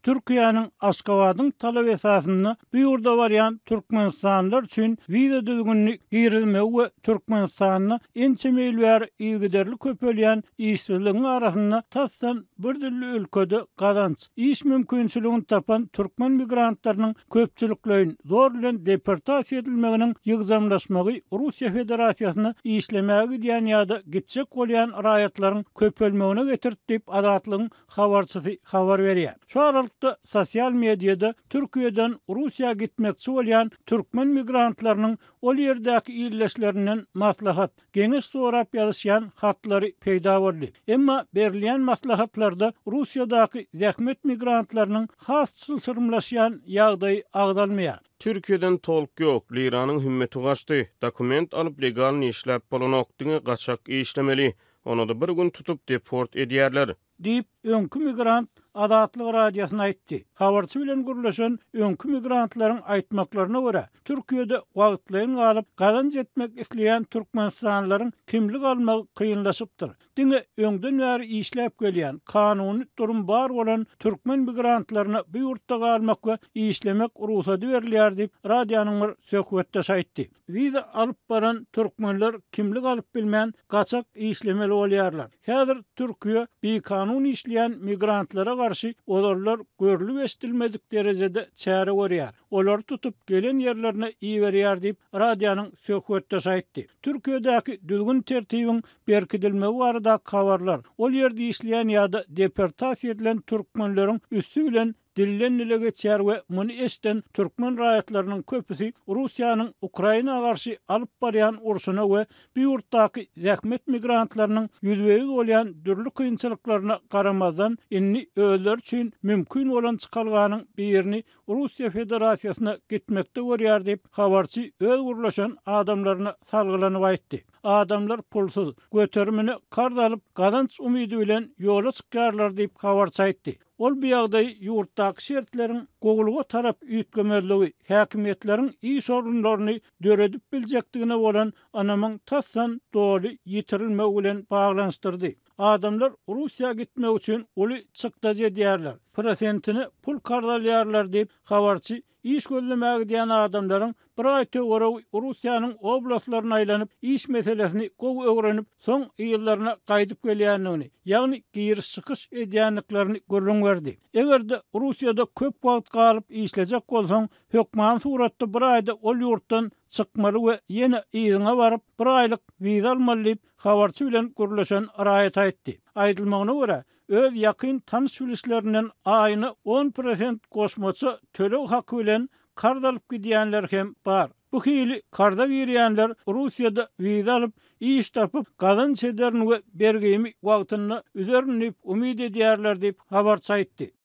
Türkiýäniň Aşgabadyň talaby esasynda bu ýurda barýan türkmenistanlylar üçin wiza düzgünini girizmegi we Türkmenistanda ençeme ýyl bäri yzygiderli köpelýän işsizligiň arasynda tasdan bir dilli ülkede gazanç, iş mümkinçiligini tapan türkmen migrantlarynyň köpçülikleýin zor bilen deportasiýa edilmeginiň ýygjamlaşmagy Russiýa Federasiýasyna işlemäge gidýän ýa-da gitjek bolýan raýatlaryň köpelmegine getirdi diýip, Azatlygyň habarçysy habar berýär. Şu aralykda, sosial mediada Türkiýeden Russiýa gitmekçi bolýan türkmen migrantlarynyň ol ýerdäki ildeşlerinden maslahat, geňeş sorap ýazyşýan hatlary peýda boldy. Emma berilýän maslahatlarda Russiýadaky zähmet migrantlarynyň has çylşyrymlaşýan ýagdaýy agzalmaýar. Türkiýeden tolk ýok, liranyň hümmeti gaçdy. Dokument alyp legalny işläp bolanok, diňe gaçak işlemeli. Onada bir gün tutup deport edýärler. Diýip, öňki migrant Azatlyk Radiosyna aýtdy. Habarçy bilen gürleşen öňki migrantlaryň aýtmaklaryna görä, Türkiýede wagtlaýyn galyp, gazanç etmek isleýän türkmenistanlylaryň kimlik almagy kynlaşypdyr. Diňe öňden bäri işläp gelýän, kanuny durum bar bolan türkmen migrantlaryna bu ýurtda galmak we işlemek rugsady berilýär diýip, radionyň bir söhbetdeşi aýtdy. Wiza alyp baran türkmenler kimlik alyp bilmän, gaçak işlemeli bolýarlar. Häzir Türkiýe bikanun işleýän migrantlara garşy ozallar görlüp-eşidilmedik derejede çäre görýär. Olary tutup, gelen ýerlerine iberýär diýip, radionyň söhbetdeşi aýtdy. Türkiýedäki düzgün-tertibiň berkidilmegi baradaky habarlar, ol ýerde işleýän ýa-da deportasiýa edilen türkmenleriň üsti bilen dilden-dile geçýär we muny eşiden türkmen raýatlarynyň köpüsi Russiýanyň Ukraina garşy alyp barýan urşuna we bu ýurtdaky zähmet migrantlarynyň ýüzbe-ýüz bolýan dürli kynçylyklaryna garamazdan, indi özleri üçin mümkin bolan çykalganyň birini Russiýa Federasiýasyna gitmekde görýär diýip, habarçy öz gürleşen adamlaryna salgylanyp aýtdy. Adamlar pulsuz, göterimine karz alyp, gazanç umydy bilen ýola çykýarlar diýip, habarçy aýtdy. Ol bu ýagdaýy ýurtdaky şertleriň gowulyga tarap üýtgemezligi, häkimiýetleriň iş orunlaryny döredip biljekdigine bolan ynamyň tasdan doly ýitirilmegi bilen baglanyşdyrdy. Adamlar Russiýa gitmek üçin uly çykdajy edýärler, prosentine pul karz alýarlar diýip, habarçy Iş gözlemäge gidýän adamlaryň bir aý töweregi Russiýanyň oblastlaryna aýlanyp, iş meselesini gowy öwrenip, soň yzlaryna gaýdyp gelýändigini, ýagny giriş-çykyş edýändiklerini gürrüň berdi. Eger-de Russiýada köp wagt galyp işlejek bolsaň, hökmany suratda bir aýda ol ýurtdan çykmaly we ýene yzyňa baryp, bir aýlyk wiza almaly diýip, habarçy bilen gürleşen raýat aýtdy. Aýdylmagyna görä, öz ýakyn tanyş-bilişlerinden aýyna on prosent goşmaça töleg haky bilen karz alyp gidýänler hem bar. Bu hili karza girýänler Russiýada wiza alyp, iş tapyp, gazanç ederin we bergimi wagtynda üzerin diýip umyt edýärler diýip, habarçy aýtdy.